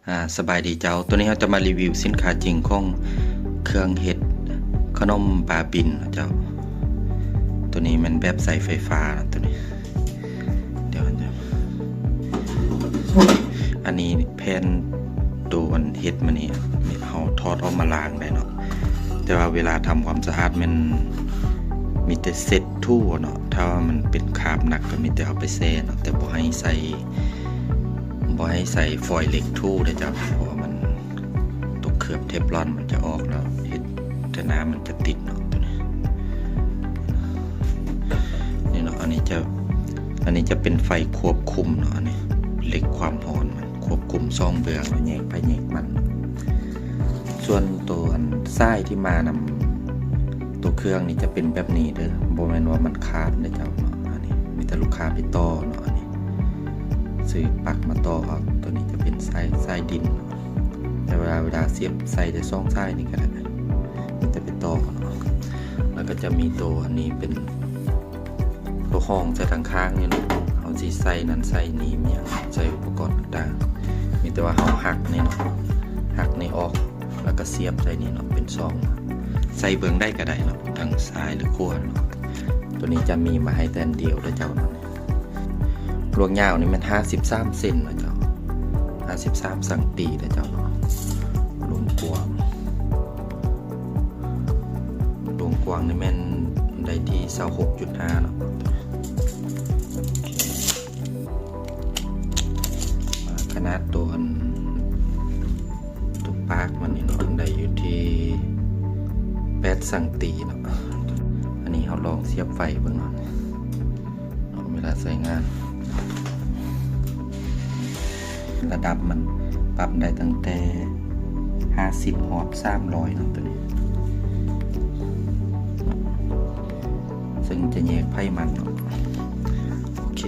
ອາ ສະບາຍດີເຈົ້າ. ໂຕນີ້ເຮົາຈະມາຣີວິວສິນຄ້າຈິງຂອງເຄື່ອງເຮັດຂະໜົມບາບິນເນາະເຈົ້າ. ໂຕນີ້ແມ່ນແບບໃຊ້ໄຟຟ້າເນາະ ໂຕນີ້. ດຽວ ອັນນີ້ແຜ່ນໂຕອັນເຮັດມານີ້ ເຮົາຖອດອອກມາລ້າງໄດ້ເນາະ. ແຕ່ວ່າເວລາທຳຄວາມສະອາດແມ່ນມີແຕ່ເຊັດຖູເນາະ. ຖ້າວ່າມັນເປັນຄາບໜັກກໍມີແຕ່ເອົາໄປແຊ່ເນາະ ແຕ່ບໍ່ໃຫ້ໃສ່ ບໍ່ໃຫ້ໃສ່ຟອຍເຫຼັກຖູເດ້ເຈົ້າ ເພາະວ່າມັນຕົກເຄື່ອບເທຟລອນມັນຈະອອກ ແລ້ວເຮັດແຕ່ນ້ຳມັນຈະຕິດເນາະ ໂຕນີ້. ນີ້ເນາະ ອັນນີ້ຈະ ອັນນີ້ຈະເປັນໄຟຄວບຄຸມເນາະ. ອັນນີ້ເຫຼັກຄວາມຮ້ອນມັນຄວບຄຸມສອງເບື້ອງ ແຍກໃຜແຍກມັນ. ສ່ວນໂຕອັນສາຍທີ່ມານຳໂຕເຄື່ອງນີ້ຈະເປັນແບບນີ້ເດີ ບໍ່ແມ່ນວ່າມັນຂາດເດີເຈົ້າເນາະ. ອັນນີ້ມີແຕ່ລູກຄ້າໄປຕໍ່ເນາະ. ອັນນີ້ຊື້ປັກມາຕໍ່ເອົາ. ໂຕນີ້ຈະເປັນສາຍ ສາຍດິນເນາະ ແຕ່ເວລາ ເວລາສຽບໃສ່ໄດ້ສອງສາຍນີ້ກໍໄດ້ ມີແຕ່ໄປຕໍ່ເນາະ. ແລ້ວກໍຈະມີໂຕອັນນີ້ເປັນ ໂຕຮອງໃສ່ທາງຂ້າງນີ້ເນາະ ເຮົາຊິໃສ່ນັ້ນໃສ່ນີ້ ມີຫຍັງໃສ່ອຸປະກອນຕ່າງໆ. ມີແຕ່ວ່າເຮົາຫັກນີ້ເນາະ ຫັກນີ້ອອກ ແລ້ວກໍສຽບໃສ່ນີ້ເນາະ ເປັນຊ່ອງ ໃສ່ເບື້ອງໃດກໍໄດ້ເນາະ ທາງຊ້າຍຫຼືຂວາເນາະ. ໂຕນີ້ຈະມີມາໃຫ້ແຕ່ອັນດຽວເດີເຈົ້າເນາະ. ລວງຍາວນີ້ແມ່ນຫ້າສິບສາມເຊັນເນາະເຈົ້າ ຫ້າສິບສາມຊັງຕີເດີເຈົ້າເນາະ. ລວງກວ້າງ ລວງກວ້າງນີ້ແມ່ນໄດ້ທີ່ຊາວຫົກຈຸດຫ້າເນາະ. ຂະໜາດໂຕອັນ ໂຕປາກມັນນີ້ເນາະ ໄດ້ຢູ່ທີ່ແປດຊັງຕີເນາະ. ອັນນີ້ເຮົາລອງສຽບໄຟເບິ່ງເນາະ ເວລາໃຊ້ງານ ລະດັບມັນປັບໄດ້ຕັ້ງແຕ່ຫ້າສິບຮອດສາມຮ້ອຍເນາະ ໂຕນີ້ ເຊິ່ງຈະແຍກໃຜມັນເນາະ. ໂອເຄ